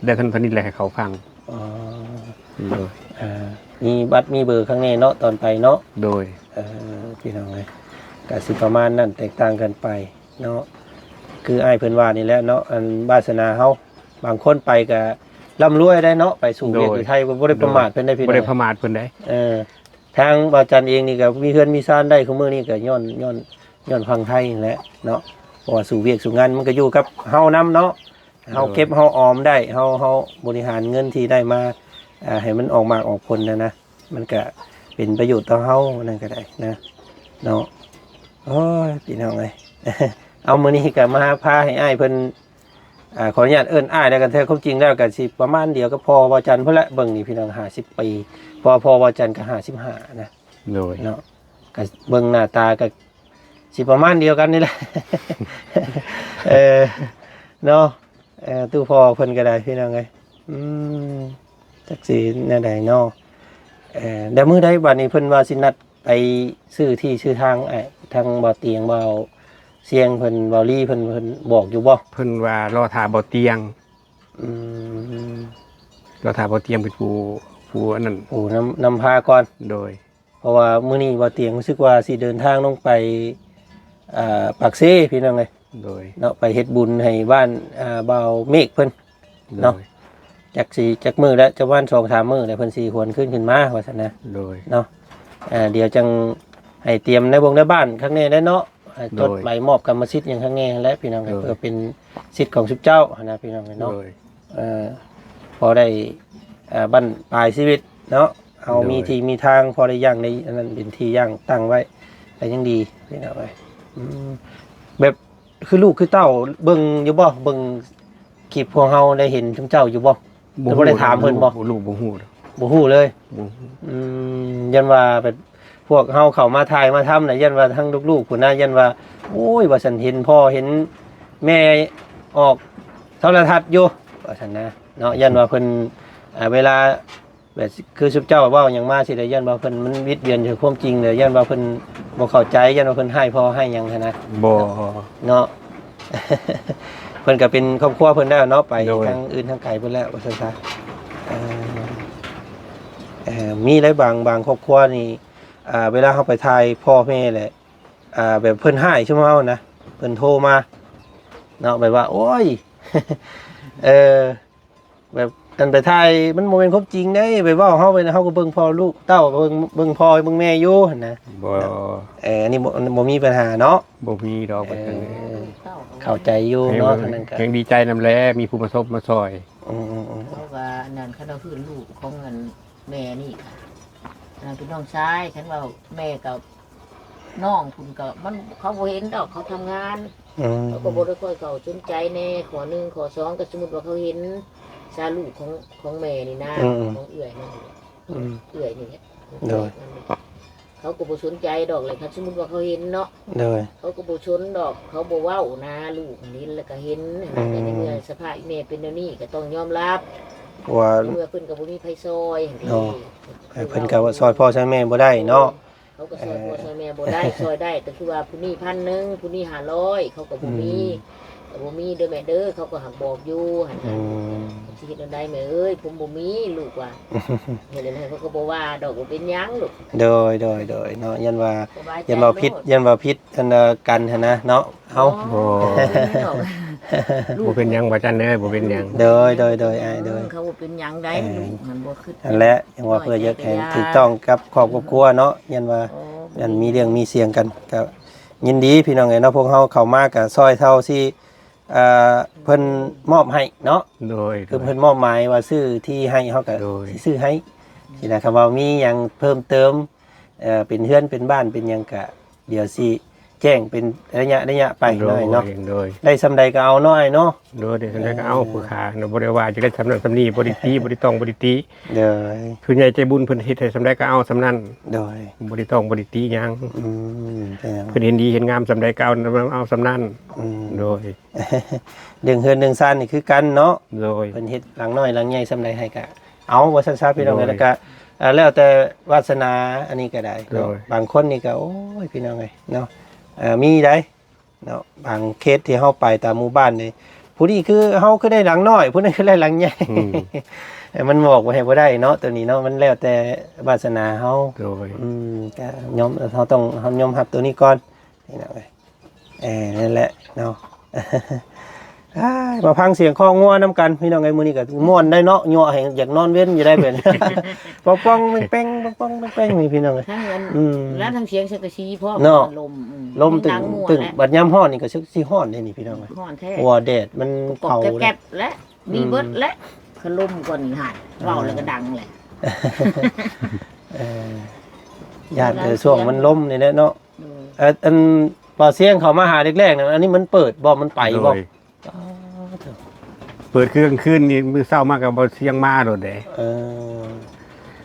ແລ້ວເທົ່ານັ້ນເທົ່ານີ້ແຫຼະໃຫ້ເຂົ້າຝັ່ງ. ອໍ ໂດຍ ເອີ ມີບັດມີເບີຂ້າງແນ່ເນາະ ຕອນໄປເນາະ. ໂດຍ ເອີ ພີ່ນ້ອງເອີຍ ກະຊິປະມານນັ້ນ ແຕກຕ່າງກັນໄປເນາະ. ຄືອ້າຍເພິ່ນວ່ານີ້ແຫຼະເນາະ ອັນວາສະໜາເຮົາ ບາງຄົນໄປກະລ່ຳລວຍໄດ້ເນາະ ໄປສູ່ວຽກຢູ່ໄທ ບໍ່ໄດ້ປະໝາດເພິ່ນໄດ໋ ພີ່ນ້ອງ ບໍ່ໄດ້ປະໝາດເພິ່ນໄດ໋. ເອີ ທາງບ່າວຈັນເອງນີ້ກໍມີເຮືອນມີຊານໄດ້ ຄືມື້ນີ້ກໍຍ້ອນ ຍ້ອນ ຍ້ອນຝັ່ງໄທນີ້ແຫຼະເນາະ. ພາະວ່າສູ່ວຽກສູ່ງານມັນກໍຢູ່ກັບເຮົານຳເນາະ. ເຮົາເກັບເຮົາອອມໄດ້ ເຮົາ ເຮົາບໍລິຫານເງິນທີ່ໄດ້ມາ ອ່າ ໃຫ້ມັນອອກໝາກອອກຜົນນະນະ ມັນກະເປັນປະໂຫຍດຕໍ່ເຮົານັ້ນກໍໄດ້ນະເນາະ. ໂອ້ຍ ພີ່ນ້ອງເອີຍ ເອົາ ມື້ນີ້ກໍມາພາໃຫ້ອ້າຍເພິ່ນ ອ່າ ຂໍອະນຸຍາດເອີ້ນອ້າຍແລ້ວກັນເທື່ອ ຄວາມຈິງແລ້ວກໍຊິປະມານດຽວກັບພໍ່ວາຈັນພຸ້ນແຫຼະ. ເບິ່ງນີ້ພີ່ນ້ອງ ຫ້າສິບປີ ເພາະວ່າພໍ່ວາຈັນກໍຫ້າສິບຫ້ານະ ໂດຍ ເນາະ ກໍເບິ່ງໜ້າຕາກໍຊິປະມານດຽວກັນນີ້ແຫຼະ ເອີ ເນາະ. ເອີ ຕູ້ພໍ່ເພິ່ນກໍໄດ້ພີ່ນ້ອງເອີຍ ອືມ ຈັກຊິແນວໃດເນາະ. ເອີ ແລ້ວມື້ໃດບັດນີ້ເພິ່ນວ່າຊິນັດໄປຊື້ທີ່ຊື້ທາງ ອ້າຍ ທາງບ່າວຕຽງ ບ່າວຊຽງເພິ່ນ ບ່າວລີເພິ່ນ ເພິ່ນບອກຢູ່ບໍ່? ເພິ່ນວ່າລໍຖ້າບ່າວຕຽງ ອືມ ລໍຖ້າບ່າວຕຽງເປັນຜູ້ ຜູ້ອັນນັ້ນ ຜູ້ນຳ ນຳພາກ່ອນ ໂດຍ. ເພາະວ່າມື້ນີ້ບ່າວຕຽງຮູ້ສຶກວ່າຊິເດີນທາງລົງໄປ ອ່າ ປາກເຊພີ່ນ້ອງເອີຍ ໂດຍ ເນາະ ໄປເຮັດບຸນໃຫ້ບ້ານ ອ່າ ບ່າວເມກເພິ່ນ ໂດຍ ເນາະ. ຈັກຊິຈັກມື້ແລ້ວ ຈະປະມານສອງສາມມື້ແລ້ວ ເພິ່ນຊິຫວນຄືນຂຶ້ນມາວ່າຊັ້ນນະ ໂດຍ ເນາະ. ອ່າ ດຽວຈັ່ງໃຫ້ຕຽມໃນວົງໃນບ້ານຄັກແນ່ແຫຼະເນາະ ຈົດໃບມອບກຳມະສິດຫຍັງຄັກແນ່ແຫຼະພີ່ນ້ອງເອີຍ ໂດຍ ເພື່ອເປັນສິດຂອງຊຸມເຈົ້າຫັ້ນນະພີ່ນ້ອງເອີຍເນາະ ໂດຍ. ເອີ ພໍໄດ້ ເອີ ບັ້ນປາຍຊີວິດເນາະ ເຮົາ ໂດຍ ມີທີ່ມີທາງ ພໍໄດ້ຍ່າງ ໄດ້ອັນນັ້ນ ເປັນທີ່ຍ່າງຕັ້ງໄວ້ ກໍຍັງດີພີ່ນ້ອງເອີຍ. ອືມ ແບບຄືລູກຄືເຕົ້າເບິ່ງຢູ່ບໍ່? ເບິ່ງຄລິບພວກເຮົາໄດ້ເຫັນຊຸມເຈົ້າຢູ່ບໍ່? ບໍ່ ບໍ່ໄດ້ຖາມເພິ່ນບໍ່? ລູກບໍ່ຮູ້ດອກ ບໍ່ຮູ້ເລີຍ ບໍ່ຮູ້. ອືມ ຢ້ານວ່າແບບພວກເຮົາເຂົ້າມາຖ່າຍມາທຳນະ ຢ້ານວ່າທັງລູກໆພຸ້ນນະ ຢ້ານວ່າ ໂອ້ຍ ວ່າຊັ້ນ ເຫັນພໍ່ເຫັນແມ່ອອກໂທລະທັດຢູ່ ວ່າຊັ້ນນະເນາະ. ຢ້ານວ່າເພິ່ນ ອ່າ ເວລາແບບຄືຊຸມເຈົ້າເວົ້າຫຍັງມາຊິໄດ້ ຢ້ານວ່າເພິ່ນ ມັນບິດບຽນຈາກຄວາມຈິງເລີຍ ຢ້ານວ່າເພິ່ນບໍ່ເຂົ້າໃຈ ຢ້ານວ່າເພິ່ນຮ້າຍພໍ່ຮ້າຍຫຍັງຫັ້ນນະ ບໍ່ ເນາະ. ເພິ່ນກໍເປັນຄອບຄົວເພິ່ນແລ້ວເນາະ ໄປ ໂດຍ ທາງອື່ນທາງໄກເພິ່ນແລ້ວ ວ່າຊັ້ນຊະ. ເອີ ເອີ ມີຫຼາຍບາງ ບາງຄອບຄົວນີ້ ອ່າ ເວລາເຮົາໄປຖ່າຍພໍ່ແມ່ແຫຼະ ອ່າ ແບບເພິ່ນຮ້າຍຊຸມເຮົານະ ເພິ່ນໂທມາເນາະ ແບບວ່າ ໂອ້ຍ ເອີ ແບບ ອັນໄປຖ່າຍມັນບໍ່ແມ່ນຄວາມຈິງເດ້ ໄປເວົ້າເຮົາ ເຮົາກໍເບິ່ງພໍ່ລູກເຕົ້າ ເບິ່ງ ເບິ່ງພໍ່ເບິ່ງແມ່ຢູ່ຫັ້ນນະ ບໍ່ ເອີ ອັນນີ້ບໍ່ ບໍ່ມີບັນຫາເນາະ ບໍ່ມີດອກ ເອີ ເຂົ້າໃຈຢູ່ເນາະ ເອີ ອັນນັ້ນກໍແຮງດີໃຈນຳແຫຼະ ມີຜູ້ມາຊົມມາຊ່ອຍ ອືມໆໆ ເພາະວ່າອັນນັ້ນ ຄັນວ່າພື້ນລູກຂອງອັນແມ່ນີ້ກໍ ອັນນັ້ນເປັນນ້ອງຊາຍ ຄັນວ່າແມ່ກໍ ນ້ອງພຸ້ນກໍມັນ ເຂົາບໍ່ເຫັນດອກ ເຂົາທຳງານ ອືມ ເຂົາກໍບໍ່ໄດ້ຄ່ອຍເຂົ້າສົນໃຈແດ່ ຂໍ້ໜຶ່ງ ຂໍ້ສອງ ກໍສົມມຸດວ່າເຂົາເຫັນຊາລູກຂອງ ຂອງແມ່ນີ້ນາ ອືມ ຂອງເອື້ອຍນັ້ນ ອືມ ເອື້ອຍນີ້ແຫຼະ ໂດຍ ເຂົາກໍບໍ່ສົນໃຈດອກແຫຼະ ຄັນສົມມຸດວ່າເຂົາເຫັນເນາະ ໂດຍ ເຂົາກໍບໍ່ສົນດອກ ເຂົາບໍ່ເວົ້ານາ ລູກເຫັນແລ້ວກໍເຫັນ ອືມ ໃນເມື່ອສະພາບອີ່ແມ່ເປັນແນວນີ້ ກໍຕ້ອງຍອມຮັບ ເພາະວ່າ ໃນເມື່ອເພິ່ນກໍບໍ່ມີໃຜຊ່ອຍຫັ້ນເດ ເນາະ ເອີ ເພິ່ນກໍວ່າຊ່ອຍພໍ່ຊ່ອຍແມ່ບໍ່ໄດ້ເນາະ ເຂົາກໍຊ່ອຍພໍ່ ເອີ ຊ່ອຍແມ່ບໍ່ໄດ້ ຊ່ອຍໄດ້ກໍຄືວ່າຜູ້ນີ້ພັນໜຶ່ງ ຜູ້ນີ້ຫ້າຮ້ອຍ ເຂົາກໍບໍ່ມີ ອືມ ກໍບໍ່ມີເດີແມ່ເດີ ເຂົາກໍຫາກບອກຢູ່ຫັ້ນ ອືມ ຊິເຮັດແນວໃດແມ່ເອີຍ ຜົມບໍ່ມີ ລູກວ່າ ເຮັດແນວໃດເຂົາກໍບໍ່ວ່າດອກ ບໍ່ເປັນຫຍັງລູກ ໂດຍ ໂດຍ ໂດຍ ເນາະ ຢ້ານວ່າ ສະບາຍໃຈ ຢ້ານວ່າຜິດ ໂລດ ຢ້ານວ່າຜິດ ອັນ ເອີ ກັນຫັ້ນນະເນາະ ເຮົາ ບໍ່ ບໍ່ເປັນຫຍັງ ບໍ່ເປັນຫຍັງ ບໍ່ເປັນຫຍັງ ໂດຍ ໂດຍ ໂດຍ ອ້າຍ ໂດຍ ເຂົາບໍ່ເປັນຫຍັງໃດ ເອີ ລູກຫັ້ນບໍ່ຄິດ ຫັ້ນແຫຼະ ຈັ່ງວ່າເພື່ອຢາກໃຫ້ຖືກຕ້ອງກັບຄອບກັບຄົວເນາະ ຢ້ານວ່າ ໂອ້ ຢ້ານມີເລື່ອງມີສຽງກັນ ກໍຍິນດີພີ່ນ້ອງເອີຍເນາະ ພວກເຮົາເຂົ້າມາກໍຊ່ອຍເທົ່າທີ່ ເອີ ເພິ່ນມອບໃຫ້ເນາະ ໂດຍ ຄືເພິ່ນມອບໝາຍວ່າຊື້ທີ່ໃຫ້ ເຮົາກໍ ໂດຍ ຊິຊື້ໃຫ້ ຊີ້ນະ ຄັນວ່າມີຫຍັງເພີ່ມເຕີມ ເອີ ເປັນເຮືອນເປັນບ້ານເປັນຫຍັງກະ ດຽວຊິແຈ້ງເປັນໄລຍະໄລຍະໄປ ໂດຍ ເນາະ ໂດຍ ໄດ້ສ່ຳໃດກໍເອົາເນາະ ອ້າຍເນາະ ໂດຍ ໄດ້ສ່ຳໃດກໍເອົາ ເອີ ຜູ້ຂ້ານະ ບໍ່ໄດ້ວ່າຈະໄດ້ສ່ຳນັ້ນສ່ຳນີ້ ບໍ່ໄດ້ຕີ ບໍ່ໄດ້ຕ້ອງ ບໍ່ໄດ້ຕິ ໂດຍ ຜູ້ໃຫຍ່ໃຈບຸນເພິ່ນເຮັດໃຫ້ສ່ຳໃດກໍເອົາສ່ຳນັ້ນ ໂດຍ ບໍ່ໄດ້ຕ້ອງ ບໍ່ໄດ້ຕິຫຍັງ ອືມ ເປັນຫຍັງ ເພິ່ນເຫັນດີເຫັນງາມສ່ຳໃດກໍເອົາ ເອົາສ່ຳນັ້ນ ອືມ ໂດຍ ເລື່ອງເຮືອນເລື່ອງຊານນີ້ຄືກັນເນາະ ໂດຍ ເພິ່ນເຮັດຫຼັງນ້ອຍຫຼັງໃຫຍ່ສ່ຳໃດໃຫ້ກະ ເອົາ ວ່າຊັ້ນຊະພີ່ນ້ອງ ໂດຍ ແລ້ວກະ ເອີ ແລ້ວແຕ່ວາສະໜາ ອັນນີ້ກໍໄດ້ເນາະ ໂດຍ ບາງຄົນນີ້ກໍ ໂອ້ຍ ພີ່ນ້ອງເອີຍເນາະ ເອີ ມີໄດ໋ເນາະ ບາງເຂດທີ່ເຮົາໄປຕາມໝູ່ບ້ານນີ້ ຜູ້ນີ້ຄືເຮົາຄືໄດ້ຫຼັງນ້ອຍ ຜູ້ນັ້ນຄືໄດ້ຫຼັງໃຫຍ່ ອືມ ມັນບອກໃຫ້ບໍ່ໄດ້ເນາະ ໂຕນີ້ເນາະ ມັນແລ້ວແຕ່ວາສະໜາເຮົາ ໂດຍ ອືມ ກໍຍອມ ເຮົາຕ້ອງ ເຮົາຍອມຮັບໂຕນີ້ກ່ອນ ພີ່ນ້ອງເອີຍ ເອີ ນັ້ນແຫຼະເນາະ ເອີ ອ້າຍ ມາຟັງສຽງຄອກງົວນຳກັນພີ່ນ້ອງເອີຍ. ມື້ນີ້ກໍມ່ວນໄດ໋ເນາະ ຍົວະໃຫ້ຢາກນອນເວັນຢູ່ໄດ໋ເປັນ ປອງໆແປ້ງໆ ປອງໆແປ້ງໆ ນີ້ພີ່ນ້ອງເອີຍ. ທັງອັນ ອືມ ແລ້ວທັງສຽງສັງກະສີພ້ອມເນາະ ລົມ ອືມ ລົມຕຶງ ແຮງດັງມ່ວນ ຕຶງແຫຼະ. ບັດຍາມຮ້ອນນີ້ກໍຊິຮ້ອນເດ້ນີ້ພີ່ນ້ອງເອີຍ ຮ້ອນແທ້ ເພາະວ່າແດດມັນເຜົາ ແກບໆແຫຼະ ມີເບິດແຫຼະ ອືມ ຄັນລົມກ່ອນນີ້ຫັ້ນ ເວົ້າແລ້ວກໍດັງແຫຼະ. ເອີ ຢ້ານແຕ່ຊ່ວງມັນລົມນີ້ແຫຼະເນາະ. ໂດຍ ເອີ ອັນ ບ່າວຊຽງເຂົ້າມາຫາແລກໆນັ້ນ ອັນນີ້ມັນເປີດບໍ່ ມັນໄປບໍ່? ໂດຍ ອໍ ເປີດຄືກາງຄືນນີ້ ມື້ເຊົ້າມາກໍບ່າວຊຽງມາໂລດເດ້. ເອີ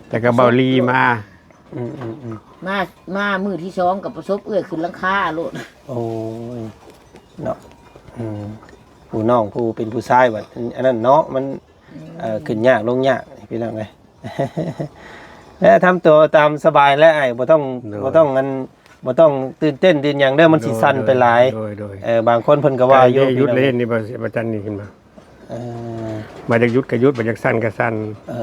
ແຕ່ກໍບ່າວລີມາ. ອືມໆໆ ມາ ມາມື້ທີສອງກໍປະສົບເອື້ອຍຂຶ້ນຫຼັງຄາໂລດ. ໂອ້ຍ ເນາະ ອືມ ຜູ້ນ້ອງຜູ້ເປັນຜູ້ຊາຍບັດ ອັນ ອັນນັ້ນເນາະ ມັນ ອືມ ເອີ ຂຶ້ນຍາກລົງຍາກພີ່ນ້ອງເອີຍ. ແລະ ທຳຕົວຕາມສະບາຍແຫຼະອ້າຍ ບໍ່ຕ້ອງ ໂດຍ ບໍ່ຕ້ອງອັນ ບໍ່ຕ້ອງຕື່ນເຕັ້ນຕື່ນຫຍັງເດີ ມັນຊິສັ່ນໄປຫຼາຍ. ໂດຍ ໂດຍ ໂດຍ ເອີ ບາງຄົນເພິ່ນກໍວ່າຢູ່ ໄດ້ຢຸດເລີຍນີ້ ບໍ່ ບໍ່ຈັນນີ້ຂຶ້ນມາ. ເອີ ບາດຢາກຢຸດກໍຢຸດ ບາດຢາກສັ່ນກໍສັ່ນ. ເອີໆ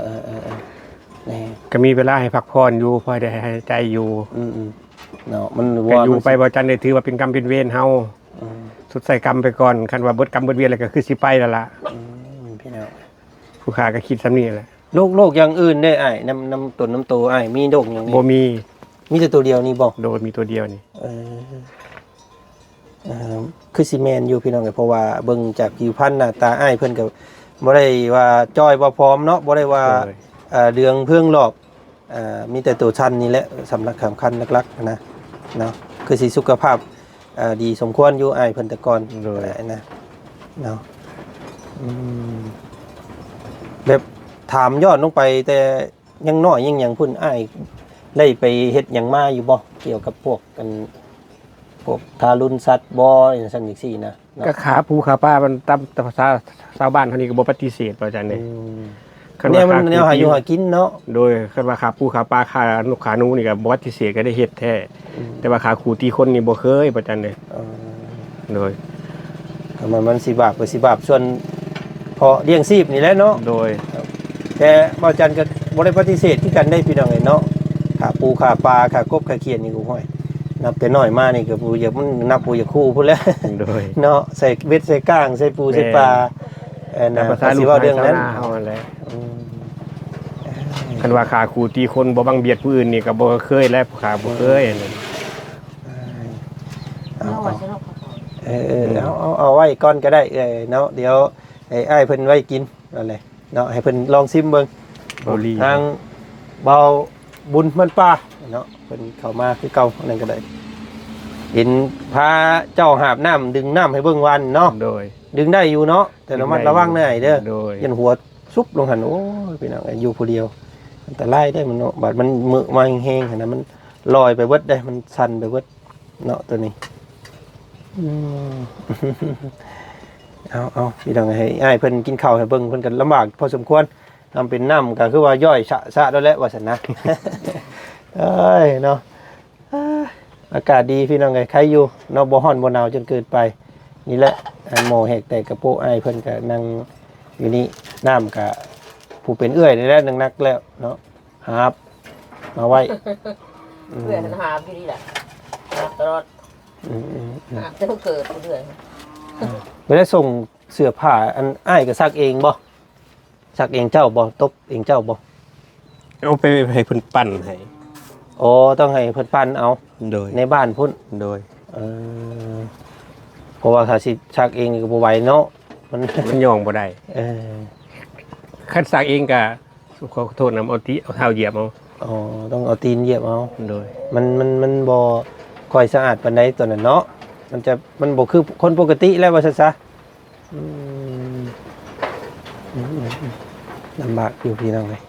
ໆໆ ນີ້ ກໍມີເວລາໃຫ້ພັກຜ່ອນຢູ່ ພໍໄດ້ຫາຍໃຈຢູ່. ອືມໆ ເນາະ ມັນ ກໍຢູ່ໄປ ບໍ່ຈັນໄດ້ຖືວ່າເປັນກຳເປັນເວນເຮົາ. ອືມ ຊົດໃຊ້ກຳໄປກ່ອນ ຄັນວ່າເບິດກຳເບິດວຽນແລ້ວກໍຄືຊິໄປແລ້ວລະ. ອືມ ພີ່ນ້ອງ ຜູ້ຂ້າກໍຄິດສ່ຳນີ້ແຫຼະ. ໂລກ ໂລກຢ່າງອື່ນເດ້ອ້າຍ ນຳ ນຳຕົນນຳໂຕອ້າຍ ມີໂລກຫຍັງແດ່? ບໍ່ມີ ມີແຕ່ໂຕດຽວນີ້ບໍ່? ໂດຍ ມີໂຕດຽວນີ້. ເອີ ເອີ ຄືຊິແມ່ນຢູ່ພີ່ນ້ອງເອີຍ ເພາະວ່າເບິ່ງຈາກຜິວພັນໜ້າຕາອ້າຍເພິ່ນກໍບໍ່ໄດ້ວ່າຈ່ອຍວ່າຜອມເນາະ ບໍ່ໄດ້ວ່າ ໂດຍ ເອີ ເຫຼືອງເພິ່ງຫຼອກ ເອີ ມີແຕ່ໂຕຊັ້ນນີ້ແຫຼະ ສຳລັບສຳຄັນຫຼັກໆນະເນາະ ຄືຊິສຸຂະພາບ ເອີ ດີສົມຄວນຢູ່ອ້າຍເພິ່ນແຕ່ກ່ອນ. ໂດຍ ນະເນາະ. ອືມ ແບບຖາມຍ້ອນລົງໄປແຕ່ຍັງນ້ອຍຍັງຫຍັງພຸ້ນ ອ້າຍໄດ້ໄປເຮັດຫຍັງມາຢູ່ບໍ່ ກ່ຽວກັບພວກ ອັນ ພວກທາລຸນສັດບໍ່ ຈັ່ງຊັ້ນຈັ່ງຊີ້ນະເນາະ? ກໍຂ້າປູຂ້າປາ ມັນຕາມພາສາຊາວບ້ານເຮົານີ້ກໍບໍ່ປະຕິເສດວ່າຊັ້ນເດ້. ອືມ ຄັນວ່າ ແນວມັນ ຂ້າ ແນວຫາຢູ່ຫາກິນເນາະ. ໂດຍ ຄັນວ່າຂ້າປູຂ້າປາ ຂ້ານົກຂ້າໜູນີ້ກໍບໍ່ປະຕິເສດ ກໍໄດ້ເຮັດແທ້. ອືມ ແຕ່ວ່າຂ້າຂູ່ຕີຄົນນີ້ບໍ່ເຄີຍວ່າຊັ້ນເດ້. ອໍ ໂດຍ ຄັນວ່າມັນຊິບາບກໍຊິບາບສ່ວນເພາະລ້ຽງຊີບນີ້ແຫຼະເນາະ. ໂດຍ ແຕ່ບ່າວຈັນກໍບໍ່ໄດ້ປະຕິເສດຄືກັນເດ້ພີ່ນ້ອງເອີຍເນາະ ຂ້າປູຂ້າປາ ຂ້າກົບຂ້າຂຽດນີ້ ໂອ້ຍ ນັບແຕ່ນ້ອຍມານີ້ກໍບໍ່ຢາກ ມັນນັບບໍ່ຢາກຮູ້ພຸ້ນແຫຼະ. ໂດຍ ເນາະ ໃສ່ເບັດໃສ່ກ້າງ ໃສ່ປູໃສ່ປາ. ແມ່ນ ເອີ ນະ ຕາມພາສາ ກໍຊິເວົ້າເລື່ອງນັ້ນ ລູກຫຼານຊາວນາເຮົາຫັ້ນແຫຼະ. ອືມ ຄັນວ່າຂ້າຂູ່ຕີຄົນ ບໍ່ບັງບຽດຜູ້ອື່ນນີ້ ກໍບໍ່ເຄີຍແຫຼະ ຂ້າບໍ່ເຄີຍ. ອືມ ອັນນັ້ນ ເອີ ເອົາ ເອົາ ເອົາ ເອົາໄວ້ກ່ອນກໍໄດ້ເອື້ອຍເນາະ ດຽວໃຫ້ອ້າຍເພິ່ນໄວ້ກິນນັ້ນແຫຼະເນາະ ໃຫ້ເພິ່ນລອງຊິມເບິ່ງ. ທາງບ່າວບຸນມັນປ່າເນາະ ເພິ່ນເຂົ້າມາຄືເກົ່າ ອັນນັ້ນກໍໄດ້ ເຫັນພາເຈົ້າຫາບນ້ຳ ດຶງນ້ຳໃຫ້ເບິ່ງວານເນາະ. ໂດຍ ດຶງໄດ້ຢູ່ເນາະ ແຕ່ລະມັດລະວັງແດ່ເດີ. ໂດຍ ຢ້ານຫົວຊຸບລົງຫັ້ນ. ໂອ້ຍ ພີ່ນ້ອງ ຢູ່ຜູ້ດຽວອັນຕະລາຍເດ້ມັນເນາະ ບາດມັນເໝີມາແຮງໆຫັ້ນນະ ມັນລອຍໄປເບິດເດ້ ມັນສັ່ນໄປເບິດເນາະ ໂຕນີ້. ອືມ ເອົາໆ ພີ່ນ້ອງ ໃຫ້ອ້າຍເພິ່ນກິນເຂົ້າໃຫ້ເບິ່ງ ເພິ່ນກໍລຳບາກພໍສົມຄວນ. ນ້ຳເປັນນ້ຳກໍຄືວ່າຍ່ອຍຊະໆໂລດແຫຼະວ່າຊັ້ນນະ. ເອີຍເນາະ ອາ ອາກາດດີພີ່ນ້ອງເອີຍ ໄຄຢູ່ເນາະ ບໍ່ຮ້ອນບໍ່ໜາວຈົນເກີນໄປ. ນີ້ແຫຼະ ອັນໝໍແຫກແຕກກະໂປະ ອ້າຍເພິ່ນກໍນັ່ງຢູ່ນີ້ ນ້ຳກໍຜູ້ເປັນເອື້ອຍນີ້ແຫຼະໜັກໆແລ້ວເນາະ ຫາບມາໄວ້. ອືມ ເອື້ອຍຫັ້ນຫາບຢູ່ນີ້ແຫຼະ ຫາບຕະຫຼອດ. ອືມໆໆ ຫາບແຕ່ເກີດເລື້ອຍ. ເວລາສົ່ງເສື້ອຜ້າ ອັນອ້າຍກໍຊັກເອງບໍ່? ຊັກເອງເຈົ້າບໍ່? ຕົບເອງເຈົ້າບໍ່? ເອົາໄປໃຫ້ເພິ່ນປັ່ນໃຫ້. ອໍ ຕ້ອງໃຫ້ເພິ່ນປັ່ນເອົາ. ໂດຍ ໃນບ້ານພຸ້ນ. ໂດຍ ເອີ ເພາະວ່າຖ້າຊິຊັກເອງກໍບໍ່ໄຫວເນາະ ມັນ ມັນຍ່ອງບໍ່ໄດ້. ເອີ ຄັນຊັກເອງກໍ ຂໍໂທດນຳ ເອົາຕີນ ເອົາເທົ້າຢຽບເອົາ. ອໍ ຕ້ອງເອົາຕີນຢຽບເອົາ. ໂດຍ ມັນ ມັນ ມັນບໍ່ຄ່ອຍສະອາດປານໃດຕົວນັ້ນເນາະ ມັນຈະ ມັນບໍ່ຄືຄົນປົກກະຕິແລ້ວວ່າຊັ້ນຊະ. ອືມ ອືມ ລຳບາກຢູ່ພີ່ນ້ອງເອີຍ.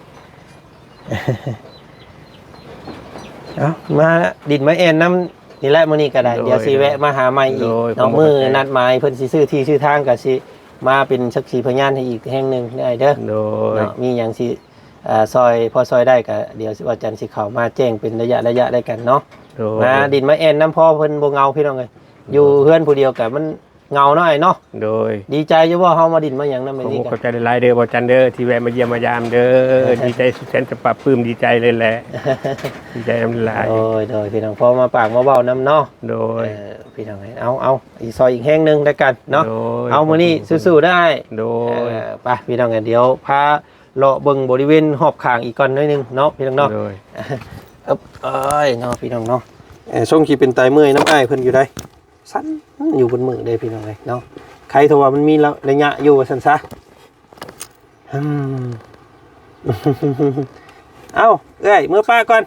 ເອົາ ມາດິນມາແອ່ນນຳນີ້ແຫຼະ ມື້ນີ້ກໍໄດ້. ໂດຍ ດຽວຊິແວະມາຫາໃໝ່ອີກ. ໂດຍ ເນາະ ມື້ນັດໝາຍເພິ່ນຊິຊື້ທີ່ຊື້ທາງ ກໍຊິມາເປັນສັກຂີພະຍານໃຫ້ອີກແຫ່ງໜຶ່ງເດີອ້າຍເດີ. ໂດຍ ເນາະ ມີຫຍັງຊິ ເອີ ຊ່ອຍ ພໍຊ່ອຍໄດ້ກໍດຽວວ່າຈັນຊິເຂົ້າມາແຈ້ງເປັນໄລຍະໆແລ້ວກັນເນາະ. ໂດຍ ມາດິນມາແອ່ນນຳ ພໍເພິ່ນບໍ່ເຫງົາ ພີ່ນ້ອງເອີຍ. ໂດຍ ຢູ່ເຮືອນຜູ້ດຽວກໍມັນ ເຫງົາເນາະອ້າຍເນາະ. ໂດຍ ດີໃຈຢູ່ບໍ່ ເຮົາມາດິນມາຫຍັງນຳແມ່ນີ້? ຂອບໃຈຫຼາຍໆເດີ ບໍ່ຈັນເດີ ທີ່ແວະມາຢ້ຽມມາຢາມເດີ. ດີໃຈສຸດແສນຈະປາບປຶ້ມ ດີໃຈເລີຍແຫຼະ ດີໃຈນຳຫຼາຍ. ໂດຍ ໂດຍ ພີ່ນ້ອງ ພໍມາປາກມາເວົ້ານຳເນາະ. ໂດຍ ເອີ ພີ່ນ້ອງເອີຍ ເອົາ ເອົາ ອີກຊອຍອີກແຮງໜຶ່ງແລ້ວກັນເນາະ. ໂດຍ ເອົາ ມື້ນີ້ສູ້ໆເດີອ້າຍ. ໂດຍ ເອີ ໄປ ພີ່ນ້ອງເອີຍ ດຽວພາ ເລາະເບິ່ງບໍລິເວນຮອບຂ້າງອີກກ່ອນໜ້ອຍໜຶ່ງເນາະ ພີ່ນ້ອງເນາະ. ໂດຍ ເອີ ເອີຍ ເນາະ ພີ່ນ້ອງເນາະ. ເອີ ຊົງຊິເປັນຕາຍເມື່ອຍນຳອ້າຍເພິ່ນຢູ່ໃດ໋ ສັ່ນຢູ່ເບິດມື້ເດ້ ພີ່ນ້ອງເອີຍເນາະ. ໃຄເທົ່າວ່າມັນມີລະ ໄລຍະຢູ່ວ່າຊັ້ນຊະ. ອືມ ເອົ້າ ເອື້ອຍ ເມືອປ້າກ່ອນ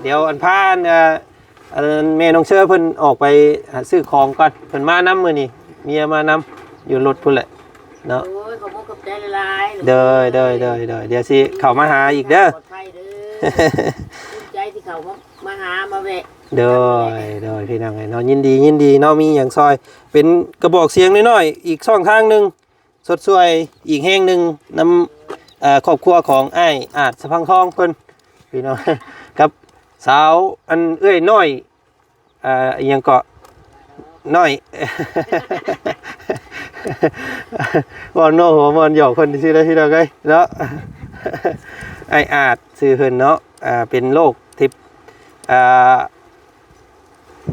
ດຽວອັນພາ ອັນ ເອີ ອັນແມ່ນ້ອງເຊີເພິ່ນອອກໄປຫາຊື້ຂອງກ່ອນ ເພິ່ນມານຳມື້ນີ້ ເມຍມານຳ ຢູ່ລົດພຸ້ນແຫຼະເນາະ. ໂອ້ຍ ຂອບຄຸນຂອບໃຈຫຼາຍໆ. ໂດຍ ໂດຍ ໂດຍ ໂດຍ ດຽວຊິເຂົ້າມາຫາອີກເດີ. ຂອບໃຈເດີ ຂອບໃຈທີ່ເຂົ້າມາ ມາຫາມາແວະ. ໂດຍ ໂດຍ ພີ່ນ້ອງເອີຍເນາະ ຍິນດີ ຍິນດີເນາະ ມີຫຍັງຊ່ອຍ ເປັນກະບອກສຽງນ້ອຍໆ ອີກຊ່ອງທາງໜຶ່ງ ຊົດຊ່ວຍອີກແຮງໜຶ່ງນຳ ເອີ ຄອບຄົວຂອງອ້າຍອາດ ສະພັງທອງເພິ່ນ ພີ່ນ້ອງ ກັບສາວ ອັນເອື້ອຍນ້ອຍ ເອີ ອີ່ຫຍັງເກາະ ນ້ອຍ ເວົ້າໂນຫົວມ່ວນຫຍອກເພິ່ນຊື່ໆ ພີ່ນ້ອງເອີຍເນາະ. ອ້າຍອາດຊື່ເພິ່ນເນາະ ເປັນໂລກທີ່ ອ່າ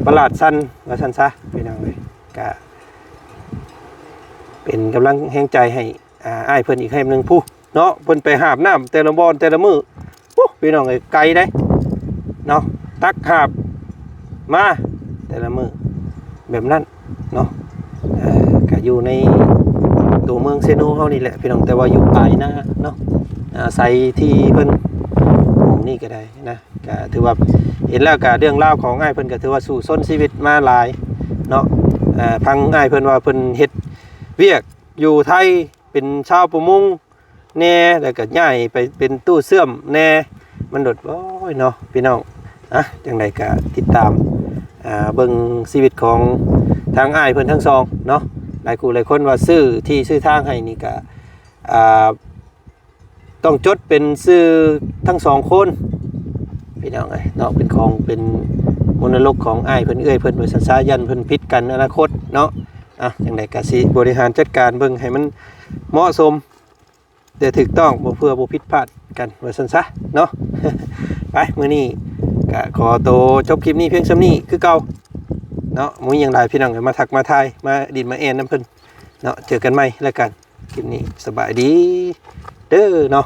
ປະຫຼາດຊັ້ນວ່າຊັ້ນຊະ ພີ່ນ້ອງເອີຍ. ກະເປັນກຳລັງແຮງໃຈໃຫ້ ອ່າ ອ້າຍເພິ່ນອີກແຮງໜຶ່ງພຸ້ນເນາະ. ເພິ່ນໄປຫາບນ້ຳແຕ່ລະບ່ອນແຕ່ລະມື້ ໂອ້ ພີ່ນ້ອງເອີຍ ໄກເດ້ເນາະ ຕັກຫາບມາແຕ່ລະມື້ແບບນັ້ນເນາະ. ເອີ ກະຢູ່ໃນຕົວເມືອງເຊໂນເຮົານີ້ແຫຼະ ພີ່ນ້ອງ ແຕ່ວ່າຢູ່ປາຍນາເນາະ ອາໄສທີ່ເພິ່ນ ໝ່ອງນີ້ກະໄດ້ນະ. ກະຖືວ່າເຫັນແລ້ວກະເລື່ອງລາວຂອງອ້າຍເພິ່ນກະຖືວ່າສູ້ຊົນຊີວິດມາຫຼາຍເນາະ. ເອີ ຟັງອ້າຍເພິ່ນວ່າເພິ່ນເຮັດວຽກຢູ່ໄທ ເປັນຊາວປະມົງແດ່ ແລ້ວກະຍ້າຍໄປເປັນຕູ້ເຊື່ອມແດ່ ມັນໂດດ ໂອ້ຍເນາະ ພີ່ນ້ອງ. ອະ ຈັ່ງໃດກະຕິດຕາມ ອ່າ ເບິ່ງຊີວິດຂອງທາງອ້າຍເພິ່ນທັງສອງເນາະ. ຫຼາຍຄູ່ຫຼາຍຄົນວ່າຊື້ທີ່ຊື້ທາງໃຫ້ນີ້ກະ ອ່າ ຕ້ອງຈົດເປັນຊື່ທັງສອງຄົນ ພີ່ນ້ອງເອີຍເນາະ ເປັນຂອງ ເປັນມໍລະດົກຂອງອ້າຍເພິ່ນເອື້ອຍເພິ່ນ ວ່າຊັ້ນຊະ ຢ້ານເພິ່ນຜິດກັນໃນອະນາຄົດເນາະ. ອະ ຈັ່ງໃດກະຊິບໍລິຫານຈັດການເບິ່ງໃຫ້ມັນເໝາະສົມ ແຕ່ຖືກຕ້ອງ ບໍ່ເພື່ອບໍ່ຜິດພາດກັນ ວ່າຊັ້ນຊະເນາະ. ໄປ ມື້ນີ້ກະຂໍໂຕຈົບຄລິບນີ້ພຽງສ່ຳນີ້ຄືເກົ່າເນາະ. ບໍ່ມີຫຍັງຫຼາຍ ພີ່ນ້ອງເອີຍ ມາທັກມາທາຍ ມາດິນມາແອ່ນນຳເພິ່ນເນາະ. ເຈີກັນໃໝ່ແລ້ວກັນ ຄລິບນີ້ສະບາຍດີເດີເນາະ.